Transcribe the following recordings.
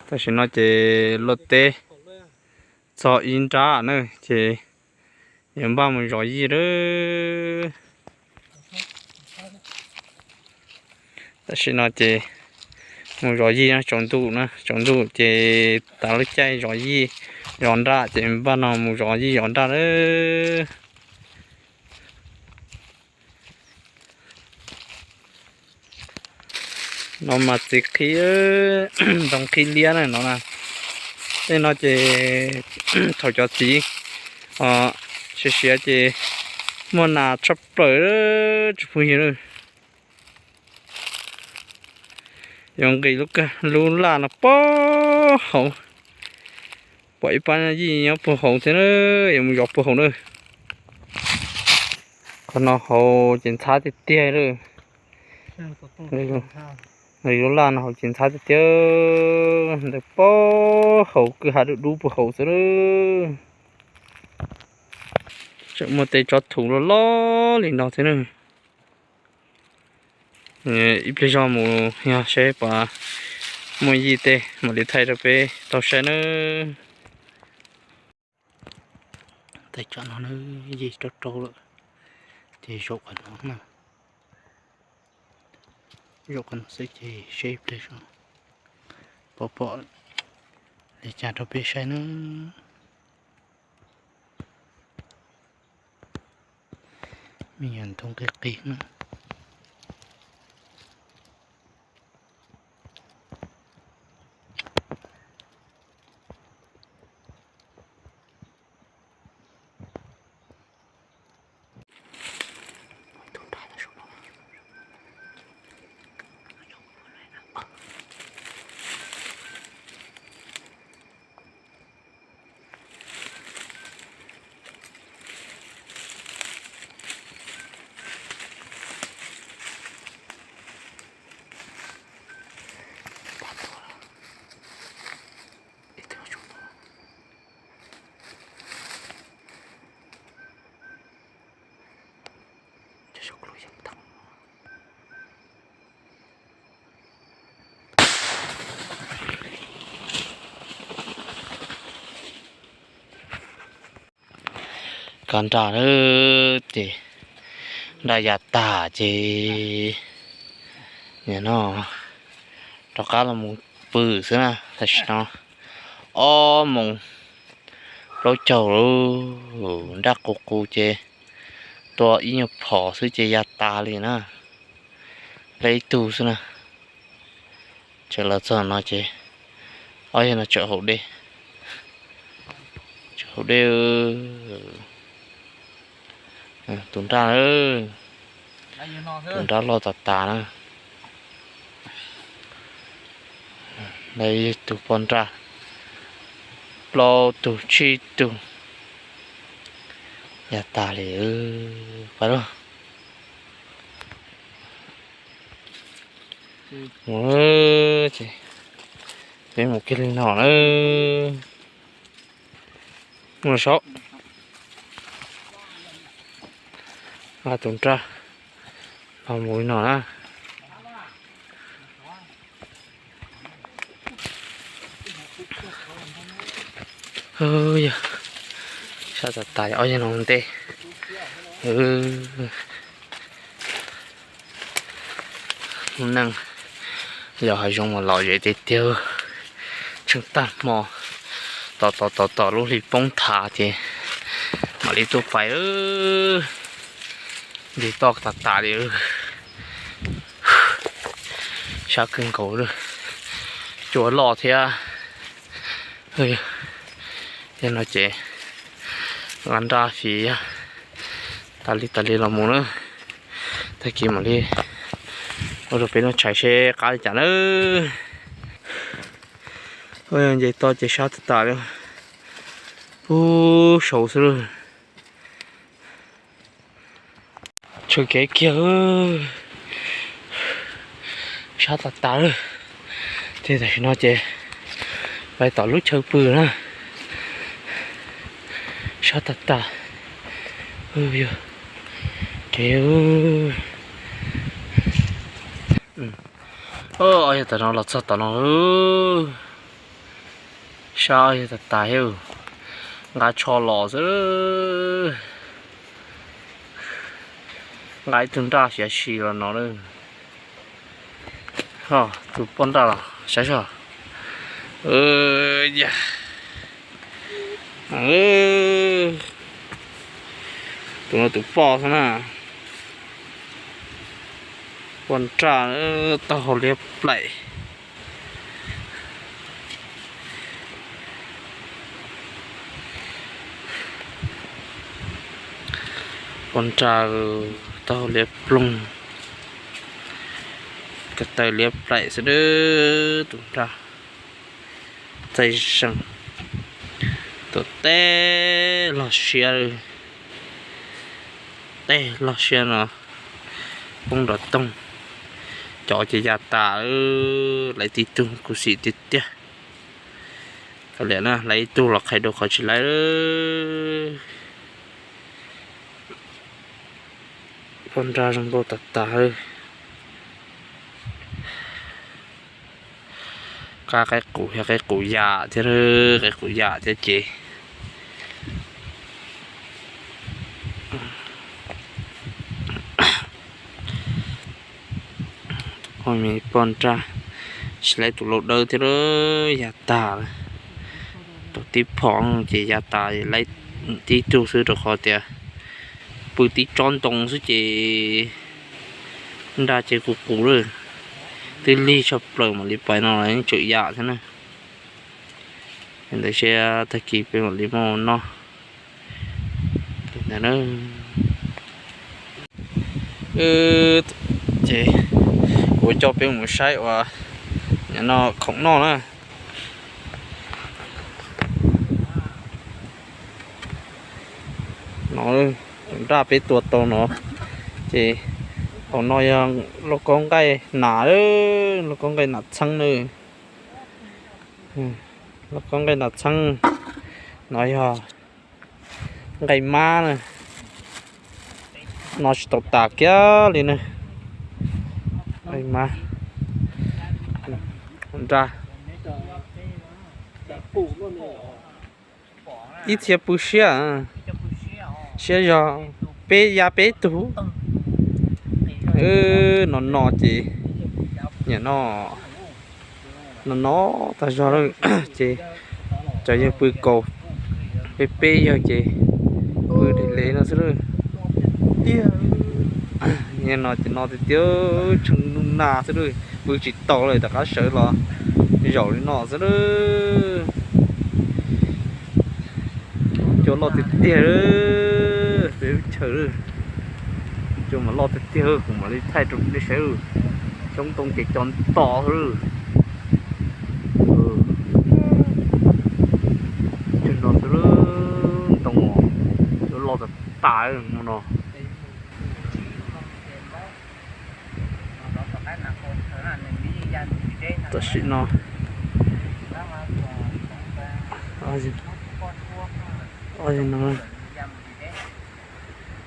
Tam sim no ces luaj teb txog ib nrab na ces yuav npaj mus zov yij lawm. Tam sim no ces mus zov yij no, tsaus ntuj na, tsaus ntuj ces tas lub caij zov yij zov nraj ces npaj no mus zov yij zov nraj lawm. No mas txiv qhib, ntoo qhib liab na no na. Tej no ces thaum cov txiv siav siav ces muaj nas tshaj plaws tsis phooj ywg na. Yuav nqis lub laj no puag hauv, pom ib pab yij nyob puag hauv thiab na, yuav mus zov puag hauv na. Qhov no hauv ces ntxhab tiag tiag lawm. Lub laj no hauv ces ntxhab tiag tiag, ntawm puag hauv kwj ha dub dub puag hauv xwb na. Tseem muaj tej tsob thuv loj loj li no thiab na. Ib pliag zog mus yog seb puas muaj yij tej mam li thaij rau peb tau saib nawb. Tej tsam no na, yij rau rau lawm, ces zaum qhov no na, zaum qhov no xwb ces seb ib pliag zog puas pom li cas rau peb saib nawb. Me nyuam ntoo qis qis na. Kab nraj lawm ces nraj ya tag ces nim no rov qab los mus pw xwb na. Tam sim no ob moos plaub caug lawm, nraj qus qus ces tua ib nyuag phom xwb ces ya tas li na. Leb ib tug xwb na. Tseem los txog no ces ob yawg no tseem haus dej, tseem haus dej. Tus nraj, tus nraj loj tas tas na. Tus poj nraj plaub tug tsib tug ya tas li. Pab lauj, mus, ces peb mus kiag li no na. Mus saib tus nraj los mus li no na. Yog sab tas tas ob yawg no ntej. Lub neej yog hav zoov mas lom zem tiag tiag, tsheej tag hmo tos tos tos tos lub hli poob thav ces mam li tuaj pais. Nce toj tas tas li, sab kawg nkaus, cua loj thiab. Yog no ces nqa nraj fiv tas li tas li los mus na. Tag kis mam li ua rau peb lub tshais seb qab li cas na. Nce toj ces sab tas tas li, pub saud xwb lawm. Tshwm kev kiag, sab tas tas lawm. Ces tam sim no ces pais tom lub chaw pw na. Sab tas tas. Yog kev, ob yawg tam no los txog tom no. Sab yog tas tas thiab, nqa tsho los xwb. Nqa ib tug nraj xyav si los no lawm. Tus poj nraj los saib soj. Ya, tus no tus poj xwb na. Poj nraj taub hau liab plaim. Poj nraj taub hau liab ploog, ko taw liab plaim xwb. Tus nraj txaij zeeg, tus teb log siab, teb log siab no poob nrov toog. Cov ces ya tas, lawv tib tug khuv xim tiag tiag. Kav liam na, lawv ib tug los qhia rau qhov tsis lawv. Poj nraj zoo nkauj tas tas. Qab qaib qus, yog qaib qus yam thiab, qaib qus yam thiab ces poj nraj, tsis lawv tus lau dawb thiab, ya tas lawm. Tus tib phom ces ya tas, lawv tib tug xwb rau qhov tias pw tib tsob ntoo xwb ces nraj ces qus qus lawm. Twb lig tshaj plaws mam li pais no los yeej tseem yam thiab na. Ntawd seb tag kis peb mam li muaj noj. Ces kuv coj peb mus saib uas no khoom noj na. No, tus nraj peb tua tau no ces hauv no yog lauj kaub nqaij nas, lauj kaub nqaij nas txheeb na. Lauj kaub nqaij nas txheeb, no yog nqaij mab na. No tsis tau tas kiag li na. Nqaij mab, nraj. Ib txhia pw siab, siab zog peb ya peb tug. No no ces niam no, no no tas zog lawm ces cov yawg pw kaus, peb peb yawg ces pw deb le no xwb lawm. Tiag, no ces no tiag tiag, tsheej nub nag xwb lawm, pw tsis tau lawm, rov qab sawv los zaum li no xwb lawm. Cua loj tiag tiag, peb lub chaw, cua mas loj tiag tiag, kuv mam li thaij rau nej saib. Xyoob ntoo ces cov nto xwb. Cua no xwb, ntoo cua loj tas tas no. Tam sim no,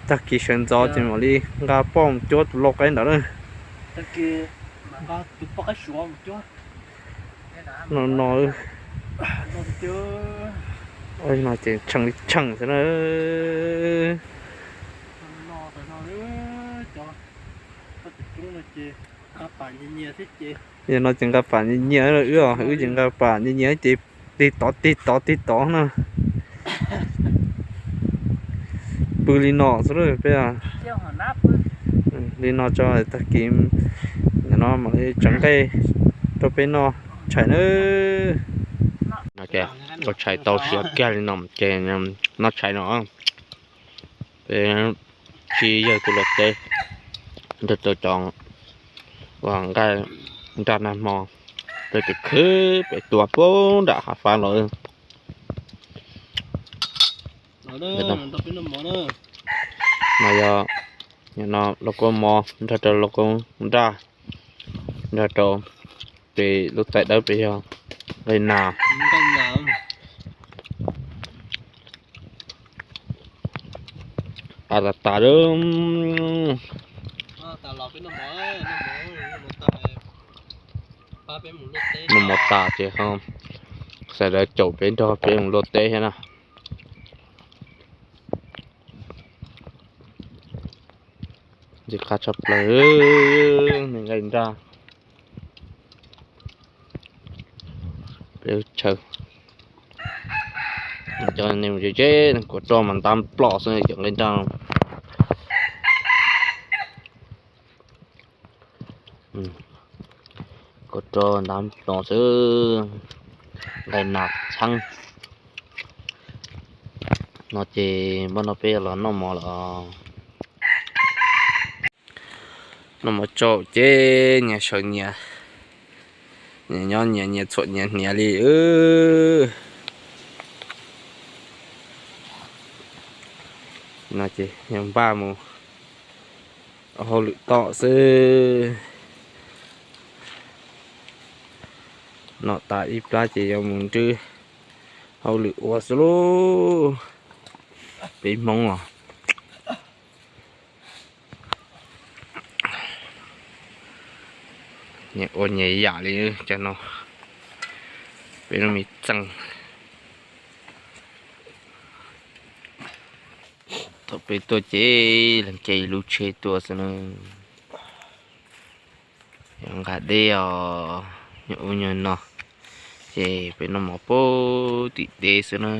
tag kis sawv ntxov ces mam li nqa poj mus cuab tus lau qaib ntawd na. No no, no ces tsheej li tsheej xwb na. Yog no ces nqa pam nyias nyias, wb os, wb ces nqa pam nyias nyias ces tig tod tig tod tig tod na. Pw li no xwb peb. Li no tso tag kis no mam li tsaws nqaij rau peb noj tshais na. Ua tshais tau siav kiag li no ces noj tshais no. Peb tsis yawg tus luag teb nrog rau cov uas nqaij nraj nag hmo, rau tus khwb pem tua puag nram hav fab los. No yog, no lauj kaub mov nrog rau lauj kaub nraj, nrog rau pem lub txaij dawb pem yog nqaij nas. Ab, tas tas lawm. Noj mov tas ces ho Sawv daws caum peb nrog peb mus luaj teb thiab na. Ntxim qab tshaj plaws, me nqaij nraj. Peb chaw, cov neeg mus tsev tsev, kuv roj mas ntab plom xwb cov nqaij nraj. Kuv roj ntab plom xwb, nqaij nas txheeb. No ces npaj no peb los noj mov lawm. Noj mov tsau ces nyias sawv nyias, nyias nyob nyias, nyias txhuam nyias hniav li. No ces yog npaj mus ua hauj lwm tom xwb. Noj tas ib plab ces yuav mus nrhiav hauj lwm ua xwb lauj. Peb Hmoob os, nyias ua nyias yam li cov no. Peb lub me txeej, thaum peb tuaj ces leej kev lub tsheb tuaj xwb na. Yog nqa dej os, nyuam ub nyuam no, ces peb noj mov puag tim teb xwb na.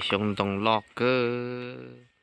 Xyoob ntoo loj kawg.